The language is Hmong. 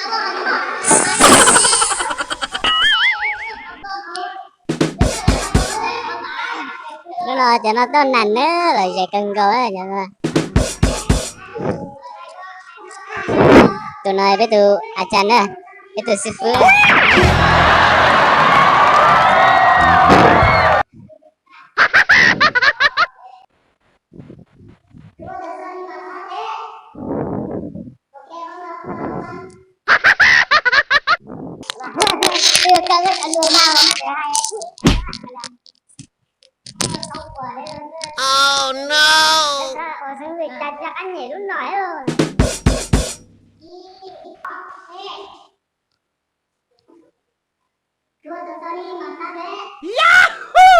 Hnub no cov no tuaj nas na, lom zem kawg nkaus na. Tus no peb tus a cas na, peb tus xib fwb. Yahoo!